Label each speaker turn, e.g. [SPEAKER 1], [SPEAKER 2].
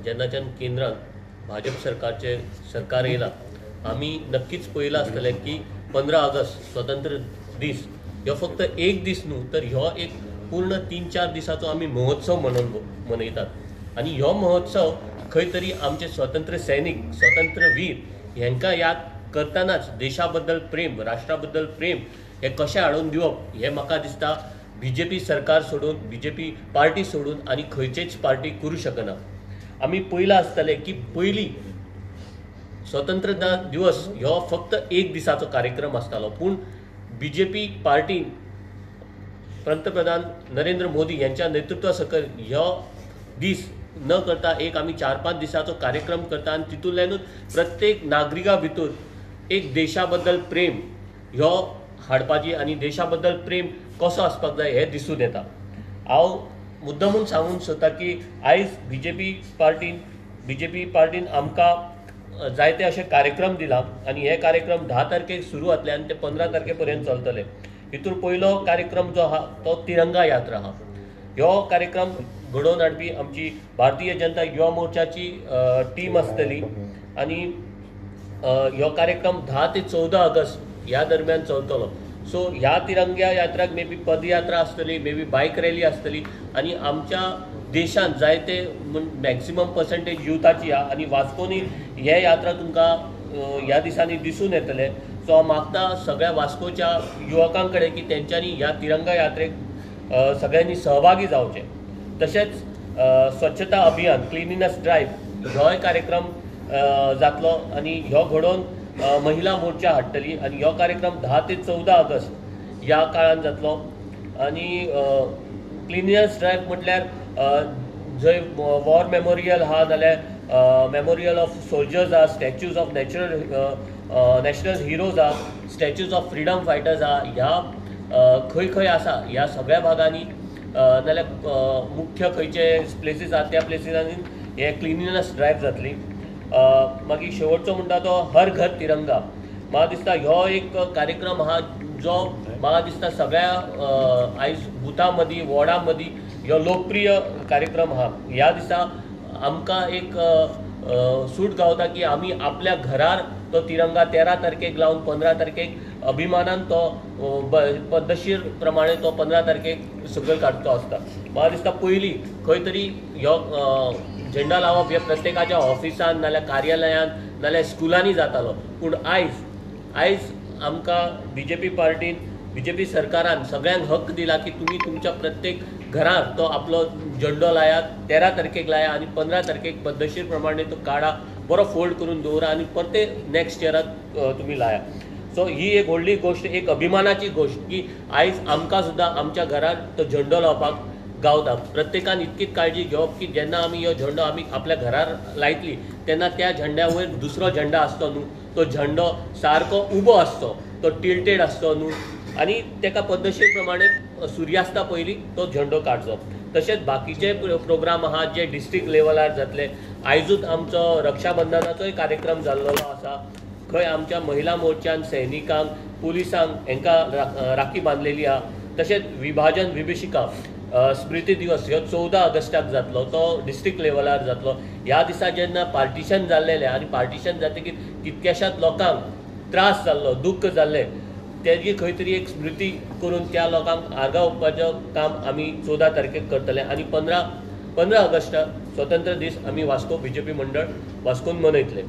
[SPEAKER 1] जेन्नाच्यान केंद्रान भाजप सरकारचे सरकार येयला आमी नक्कीच पळयलां आसतलें की 15 ऑगस्ट स्वतंत्र दीस ह्यो फक्त एक दीस न्हू तर ह्यो एक पूर्ण 3-4 दिसाचो आमी महोत्सव मनयतात आनी ह्यो महोत्सव खंय तरी आमचे स्वतंत्र सैनीक स्वतंत्र वीर हेंकां याद करतनाच देशा बद्दल प्रेम राष्ट्रा बद्दल प्रेम हे कशें हाडून दिवप हें म्हाका दिसता बीजेपी सरकार सोडून बीजेपी पार्टी सोडून आनी खंयचेच पार्टी करूं शकना। आमी पयलां आसतलें की पयलीं स्वतंत्रता दिवस ह्यो फक्त एक दिसाचो कार्यक्रम आसतालो पूण बीजेपी पार्टी पंतप्रधान नरेंद्र मोदी यांच्या नेतृत्वा सकयल ह्यो दीस न करता एक आमी 4-5 दिसाचो कार्यक्रम करता आनी तितूंतल्यानूच प्रत्येक नागरिका भितर एक देशा बद्दल प्रेम ह्यो हाडपाची आनी देशा बद्दल प्रेम कसो आसपाक जाय हें दिसून येता। हांव मुद्दमून सांगूंक सोदता की आयज बीजेपी पार्टीन आमकां जायते अशे कार्यक्रम दिला आनी हे कार्यक्रम 10 तारखेक सुरू जातले आनी ते 15 तारखे पर्यंत चलतले। हितून पयलो कार्यक्रम जो आहा तो तिरंगा यात्रा आहा। ह्यो कार्यक्रम घडोवन हाडपी आमची भारतीय जनता युवा मोर्चाची टीम आसतली आनी ह्यो कार्यक्रम 10 ते 14 ऑगस्ट ह्या दरम्यान चलतलो। सो ह्या तिरंगा यात्राक मे बी पदयात्रा आसतली, मे बी बायक रॅली आसतली आनी आमच्या देशांत जायते मॅक्सिमम पर्संटेज युथाची आहा आनी वास्कोनी हे यात्रा तुमकां ह्या दिसांनी दिसून येतले। सो हांव मागता सगळ्या वास्कोच्या युवकां कडेन की तेंच्यांनी ह्या तिरंगा यात्रेक सगळ्यांनी सहभागी जावचें। तशेंच स्वच्छता अभियान क्लिनिनेस ड्रायव्ह होय कार्यक्रम जातलो आनी ह्यो घडोवन महिला मोर्चा हाडटली आनी ह्यो कार्यक्रम 10 ते 14 ऑगस्ट ह्या काळान जातलो। आनी क्लिनिनेस ड्रायव्ह म्हटल्यार जंय वॉर मेमोरियल आहा जाल्यार मेमोरियल ऑफ सोल्जर्स आहा, स्टॅच्यूज ऑफ नॅशनल हिरोज आहा, स्टॅच्यूज ऑफ फ्रिडम फायटर्स आहा, ह्या खंय खंय आसा ह्या सगळ्या भागांनी नाल्यार मुख्य खंयचे प्लेसीस आहा त्या प्लेसिसांनी हे क्लिनिनेस ड्रायव्ह जातली। मागीर शेवटचो म्हणटा तो हर घर तिरंगा। म्हाका दिसता ह्यो एक कार्यक्रम आहा जो म्हाका दिसता सगळ्या आयज बुथां मदीं वॉर्डां मदीं ह्यो लोकप्रिय कार्यक्रम आहा। ह्या दिसा आमकां एक सूट गावता की आमी आपल्या घरार तो तिरंगा 13 तारखेक लावन 15 तारखेक अभिमानान तो पद्दशीर प्रमाणे तो 15 तारखेक सकयल काडचो आसता। म्हाका दिसता पयलीं खंय तरी ह्यो झेंडा लावप हे प्रत्येकाच्या ऑफिसान नाल्यार कार्यालयान नाल्यार स्कुलांनी जातालो पूण आयज आमकां बीजेपी पार्टीन बीजेपी सरकारान सगळ्यांक हक्क दिला की तुमी तुमच्या प्रत्येक घरांत तो आपलो झेंडो लायात, 13 तारखेक लाया आनी 15 तारखेक पद्दशीर प्रमाणे तो काडा, बरो फोल्ड करून दवरा आनी परते नेक्स्ट इयराक तुमी लाया। सो ही एक व्हडली गोश्ट, एक अभिमानाची गोश्ट की आयज आमकां सुद्दां आमच्या घरांत तो झेंडो लावपाक गावता। प्रत्येकान इतकीच काळजी घेवप की जेन्ना आमी ह्यो झेंडो आमी आपल्या घरार लायतली तेन्ना त्या झेंड्या वयर दुसरो झेंडा आसचो न्हू, तो झेंडो सारको उबो आसचो, तो टिल्टेड आसचो न्हू आनी तेका पद्दशीर प्रमाणे सुर्यास्ता पयलीं तो झेंडो काडचो। तशेंच बाकीचे प्रोग्राम आहा जे डिस्ट्रिक्ट लेवलार जातले। आयजूच आमचो रक्षाबंधनाचोय कार्यक्रम जाल्लो आसा खंय आमच्या महिला मोर्चान सैनिकांक पुलिसांक हेंकां राखी बांदलेली आहा। तशेंच विभाजन विभीषिका स्मृती दिवस ह्यो 14 ऑगस्टाक जातलो, तो डिस्ट्रिक्ट लेवलार जातलो। ह्या दिसा जेन्ना पार्टिशन जाल्लेलें आनी पार्टिशन जातकीर कितक्याशाच लोकांक त्रास जाल्लो, दुख्ख जाल्लें, तेजी खंय तरी एक स्मृती करून त्या लोकांक आर्गां ओंपपाचें काम आमी 14 तारखेक करतले आनी 15 ऑगस्टाक स्वतंत्र दीस आमी वास्को बीजेपी मंडळ वास्कोन मनयतले।